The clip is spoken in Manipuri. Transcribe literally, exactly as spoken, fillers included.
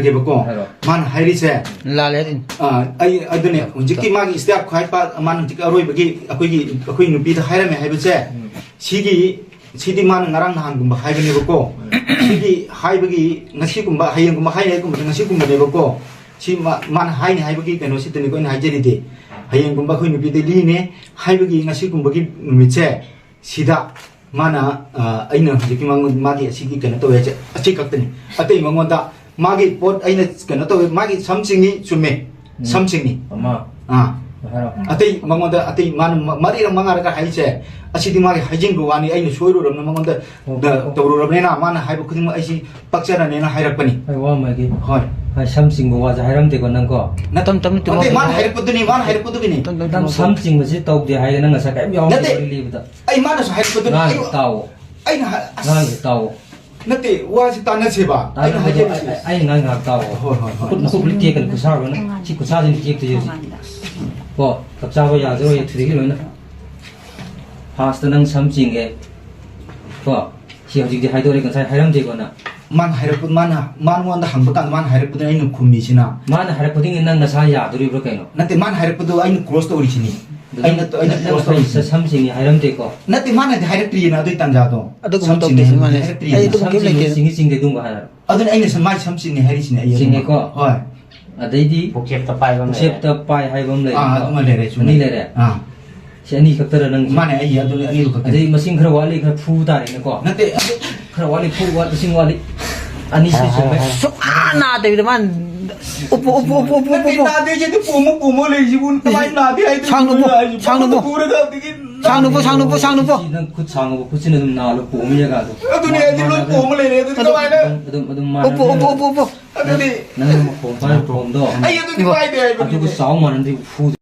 ꯍꯥꯏꯖꯔꯒꯦꯕꯀꯣ꯫ ꯍꯥꯏꯔꯣ꯫ ꯃꯥꯅ ꯍꯥꯏꯔꯤꯁꯦ, ꯂꯥꯜꯂꯦ ꯑꯗꯨꯅꯤ꯫ ꯑ, ꯑꯩ, ꯑꯗꯨꯅꯦ, ꯍꯧꯖꯤꯛꯀꯤ ꯃꯥꯒꯤ staff ꯈꯥꯏꯄ, ꯃꯥꯅ ꯍꯧꯖꯤꯛꯀꯤ ꯑꯔꯣꯏꯕꯒꯤ ꯑꯩꯈꯣꯏꯒꯤ, ꯑꯩꯈꯣꯏ ꯅꯨꯄꯤꯗ ꯍꯥꯏꯔꯝꯃꯦ ꯍꯥꯏꯕꯁꯦ, ꯎꯝ꯫ ꯁꯤꯒꯤ, ꯁꯤꯗꯤ ꯃꯥꯅ ꯉꯔꯥꯡ ꯅꯍꯥꯟꯒꯨꯝꯕ ꯍꯥꯏꯕꯅꯦꯕꯀꯣ꯫ ꯎꯝ꯫ ꯁꯤꯗꯤ ꯍꯥꯏꯕꯒꯤ ꯉꯁꯤꯒꯨꯝꯕ, ꯍꯌꯦꯡꯒꯨꯝꯕ ꯍꯥꯏꯅꯤꯡꯉꯥꯏꯒꯨꯝꯕꯗ ꯉꯁꯤꯒꯨꯝꯕꯅꯦꯕꯀꯣ꯫ ꯁꯤ ꯃꯥ-, ꯃꯥꯅ ꯍꯥꯏꯅꯤ ꯍꯥꯏꯕꯒꯤ ꯀꯩꯅꯣꯁꯤꯗꯅꯤꯀꯣ ꯑꯩꯅ ꯍꯥꯏꯖꯔꯤꯗꯤ꯫ ꯍꯌꯦꯡꯒꯨꯝꯕ ꯑꯩꯈꯣꯏ ꯅꯨꯄꯤꯗ ꯂꯤꯅꯦ ꯍꯥꯏꯕꯒꯤ ꯉꯁꯤꯒꯨꯝꯕꯒꯤ ꯅꯨꯃꯤꯠꯁꯦ, ꯁꯤꯗ ꯃꯥꯅ, ꯑ, ꯑꯩꯅ ꯍꯧꯖꯤꯛꯀꯤ ꯃꯉꯣꯟ-, ꯃꯥꯒꯤ ꯑꯁꯤꯒꯤ ꯀꯩꯅꯣ ꯇꯧꯋꯦ ꯍꯥꯏꯁꯦ, ꯑꯁꯤ ꯈꯛꯇꯅꯤ꯫ ꯑꯇꯩ ꯃꯉꯣꯟꯗ ꯃꯥꯒꯤ ꯄꯣꯠ ꯑꯩꯅ ꯀꯩꯅꯣ ꯇꯧꯋꯦ, ꯃꯥꯒꯤ ꯁꯝ ꯆꯤꯡꯉꯤ, ꯆꯨꯝꯃꯦ, ꯎꯝ꯫ ꯁꯝ ꯆꯤꯡꯉꯤ꯫ ꯑꯃ꯫ ꯑꯥ꯫ ꯍꯥꯏꯔꯣ꯫ ꯑꯇꯩ ꯃꯉꯣꯟꯗ, ꯑꯇꯩ ꯃꯥꯅ ꯃ-, ꯃꯔꯤꯔꯛ ꯃꯉꯥꯔꯛ ꯍꯥꯏꯁꯦ, ꯑꯁꯤꯗꯤ ꯃꯥꯒꯤ ꯍꯥꯏꯖꯤꯟꯕ ꯋꯥꯅꯤ, ꯑꯩꯅ ꯁꯣꯏꯔꯨꯔꯕꯅꯤꯅ ꯃꯉꯣꯟꯗ ꯑꯣ, ꯗ-, ꯑꯣ꯫ ꯇꯧꯔꯨꯔꯕꯅꯤꯅ ꯃꯥꯅ ꯍꯥꯏꯕ ꯈꯨꯗꯤꯡꯃꯛ ꯑꯩꯁꯤ ꯄꯛꯆꯔꯅꯤꯅ ꯍꯥꯏꯔꯛꯄꯅꯤ꯫ ꯑꯩ ꯋꯥ ꯑꯃ ꯍꯥꯏꯒꯦ꯫ ꯍꯣꯏ꯫ ꯑꯩ ꯁꯝ ꯆꯤꯡꯕ ꯋꯥꯁꯦ ꯍꯥꯏꯔꯝꯗꯦꯀꯣ ꯅꯪ ꯀꯣ? ꯅꯠ-, ꯇꯞ ꯇꯞꯅ ꯇꯨꯝꯃꯣ꯫ ꯑꯇꯩ ꯃꯥꯅ ꯍꯥꯏꯔꯛꯄꯗꯨꯅꯤ, ꯃꯥꯅ ꯍꯥꯏꯔꯛꯄꯗꯨꯒꯤꯅꯤ꯫ ꯇꯞ ꯇꯞ ꯇꯞ ꯇꯞꯅ ꯁꯝ ꯇꯨꯝꯃꯣ꯫ ꯆꯤꯡꯕꯁꯤ ꯇꯧꯗꯦ ꯍꯥꯏꯒꯦ ꯅꯪ ꯉꯁꯥꯏ ꯀꯔꯤꯝ ꯌꯥꯎꯔꯝꯗꯦ ꯅꯠꯇꯦ꯫ ꯋꯥꯔꯤ ꯂꯤꯕꯗ꯫ ꯑꯩ ꯃꯥꯅꯁꯨ ꯍꯥꯏꯔꯛꯄꯗꯨꯅꯤ꯫ ꯉꯥꯡꯉꯤꯁꯦ ꯑꯩ, ꯇꯥꯎꯑꯣ꯫ ꯑꯩꯅ ꯍꯥꯏ-, ꯑꯁ꯫ ꯉꯥꯡꯉꯤꯁꯦ ꯇꯥꯎꯑꯣ꯫ ꯅꯠꯇꯦ, ꯋꯥꯁꯤ ꯇꯥꯟꯅꯁꯦꯕ꯫ ꯑꯩꯅ ꯇꯥꯟꯅꯕꯗꯣ ꯍꯥꯏꯖꯔꯤꯁꯦ꯫ ꯑꯩ, ꯑꯩ ꯉꯥꯡ ꯉꯥꯏꯍꯥꯛ ꯇꯥꯎꯑꯣ꯫ ꯍꯣꯏ, ꯍꯣꯏ, ꯍꯣꯏ꯫ ꯈꯨꯠ, ꯅꯈꯨꯠ ꯂꯣꯏ ꯇꯦꯛꯀꯅꯤ, ꯈꯨꯠꯁꯥ ꯂꯣꯏꯅ꯫ ꯁꯤ ꯈꯨꯠꯁꯥꯁꯤꯅ ꯇꯦꯛꯇꯣꯏꯁꯦ ꯍꯧꯖꯤꯛ꯫ ꯀꯣ, ꯆꯞ ꯆꯥꯕ ꯌꯥꯖꯔꯣꯏ, ꯊꯨꯗꯦꯛꯈꯤ ꯂꯣꯏꯅ꯫ ꯐꯥꯔꯁꯇ ꯅꯪ ꯁꯝ ꯆꯤꯡꯉꯦ꯫ ꯀꯣ, ꯁꯤ ꯍꯧꯖꯤꯛꯇꯤ ꯍꯥꯏꯗꯣꯔꯦ, ꯉꯁꯥꯏ ꯍꯥꯏꯔꯝꯗꯦꯀꯣ ꯅꯪ? ꯃꯥꯅ ꯍꯥꯏꯔꯛꯄ, ꯃꯥꯅ, ꯃꯉꯣꯟꯗ ꯍꯪꯕ ꯀꯥꯟꯗ ꯃꯥꯅ ꯍꯥꯏꯔꯛꯄꯗꯨꯅ ꯑꯩꯅ ꯈꯨꯝꯃꯤꯁꯤꯅ꯫ ꯃꯥꯅ ꯍꯥꯏꯔꯛꯄꯗꯒꯤ ꯅꯪ ꯅꯁꯥ ꯌꯥꯗꯣꯔꯤꯕ꯭ꯔꯣ ꯀꯩꯅꯣ? ꯅꯠꯇꯦ, ꯃꯥꯅ ꯍꯥꯏꯔꯛꯄꯗꯣ ꯑꯩꯅ ꯀ꯭ꯂꯣꯖ ꯇꯧꯔꯤꯁꯤꯅꯤ꯫ ꯑꯗꯨ ꯑꯩꯅ, ꯅꯪ, ꯑꯩꯅ ꯅꯪ ꯀ꯭ꯂꯣꯖ ꯉꯁꯥꯏ ꯇꯧꯔꯤꯁꯤꯅꯤ꯫ ꯁꯝ ꯆꯤꯡꯉꯦ ꯍꯥꯏꯔꯝꯗꯦꯀꯣ? ꯅꯠꯇꯦ, ꯃꯥꯅꯗꯤ ꯍꯥꯏꯔꯛꯇ꯭ꯔꯤꯌꯦꯅ ꯑꯗꯨꯏ ꯇꯥꯟꯖꯥꯗꯣ꯫ ꯑꯗꯨꯒꯨꯝꯕ ꯁꯝ ꯇꯧꯗꯦ, ꯆꯤꯡꯉꯦ ꯁꯤ ꯃꯥꯅ ꯍꯥꯏꯅ ꯍꯥꯏꯔꯛꯇ꯭ꯔꯤꯌꯦ꯫ ꯑꯩ ꯑꯗꯨꯒꯨꯝꯕ ꯁꯝ ꯀꯩꯝ ꯆꯤꯡꯉꯦ, ꯂꯩꯇꯦ꯫ ꯆꯤꯡꯉꯦ, ꯆꯤꯡꯉꯦ ꯑꯗꯨꯝꯒ ꯍꯥꯏꯔ-꯫ ꯑꯗꯨꯅ ꯑꯩꯅ ꯁꯝ-, ꯃꯥꯏ ꯁꯝ ꯆꯤꯡꯉꯦ ꯍꯥꯏꯔꯤꯁꯤꯅꯦ ꯑꯩ ꯑꯗꯨꯃ꯫ ꯆꯤꯡꯉꯦꯀꯣ? ꯍꯣꯏ꯫ ꯑꯗꯩꯗꯤ ꯄꯨꯛꯆꯦꯞꯇ ꯄꯥꯏꯕ ꯑꯃ ꯄꯨꯛꯆꯦꯞꯇ ꯂꯩꯔꯦ꯫ ꯄꯥꯏ ꯍꯥꯏꯕ ꯑꯃ ꯂꯩꯔꯦꯀꯣ? ꯑꯥ, ꯑꯗꯨꯃ ꯂꯩꯔꯦ, ꯆꯨꯝꯃꯦ꯫ ꯑꯅꯤ ꯂꯩꯔꯦ꯫ ꯑꯥ꯫ ꯁꯤ ꯑꯅꯤ ꯈꯛꯇꯔ ꯅꯪ? ꯃꯥꯅꯦ, ꯑꯩ ꯑꯗꯨ ꯑꯅꯤꯗꯨ ꯈꯛꯇꯅꯤ꯫ ꯑꯗꯩ ꯃꯁꯤꯡ ꯈꯔ ꯋꯥꯠꯂꯤ, ꯈꯔ ꯐꯨ ꯇꯥꯔꯦꯅꯦꯀꯣ? ꯅꯠꯇꯦ, ꯑꯗꯨ ꯈꯔ ꯋꯥꯠꯂꯤ, ꯐꯨ ꯋꯥꯠ-, ꯃꯁꯤꯡ ꯋꯥꯠꯂꯤ꯫ ꯑꯅꯤꯁꯤ ꯍꯥꯏꯔꯣ, ꯆꯨꯝꯃꯦ꯫ ꯍꯥꯏꯔꯣ, ꯍꯥꯏꯔꯣ꯫ ꯁꯨꯛꯅꯥ ꯅꯥꯗꯕꯤꯗ ꯃꯥꯅ ꯎꯞꯄꯨ, ꯎꯞꯄꯨ, ꯎꯞꯄꯨ, ꯎꯞꯄꯨ, ꯎꯞꯄꯨ, ꯅꯠꯇꯦ, ꯎꯞꯄꯨ꯫ ꯅꯥꯗꯦ, ꯑꯩꯗꯤ ꯄꯣꯝꯃ, ꯄꯣꯝꯃ ꯂꯩꯔꯤꯁꯤꯕꯨ ꯀꯃꯥꯏꯅ ꯅꯥꯗꯦ ꯍꯥꯏꯗꯣꯏꯅꯣ? ꯁꯥꯡꯅ ꯎꯞꯄꯨ, ꯍꯥꯏꯁꯤꯕꯨ ꯁꯥꯡꯅ ꯎꯞꯄꯨ꯫ ꯄꯣꯝꯃ ꯄꯨꯔꯒ ꯑꯗꯒꯤ ꯁꯥꯡꯅ ꯎꯞꯄꯨ, ꯁꯥꯡꯅ ꯎꯞꯄꯨ, ꯁꯥꯡꯅ ꯎꯞꯄꯨ꯫ ꯑꯗꯨꯅꯦ, ꯑꯩꯗꯤ ꯂꯣꯏ ꯃꯥꯅ ꯄꯣꯝꯃ ꯃꯥꯅ ꯄꯣꯝꯃ ꯂꯩꯔꯦ, ꯑꯗꯨꯗꯤ ꯑꯗꯨꯝ, ꯀꯃꯥꯏꯅ? ꯑꯗꯨꯝ, ꯑꯗꯨꯝ, ꯑꯗꯨꯝ ꯃꯥꯅ ꯎꯞꯄꯨ, ꯎꯞꯄꯨ, ꯎꯞꯄꯨ, ꯎꯞꯄꯨ꯫ ꯑꯗꯨꯗꯤ ꯅꯪ ꯃꯈꯣꯟ ꯄꯥꯏꯕ ꯐꯣꯟꯗꯣ ꯑꯩ ꯑꯗꯨꯗꯤ ꯄꯥꯏꯗꯦ ꯍꯥꯏꯕꯅꯤ꯫ ꯑꯗꯨꯒ ꯆꯥꯎ ꯃꯥꯟꯅꯗꯤ ꯐꯨ꯫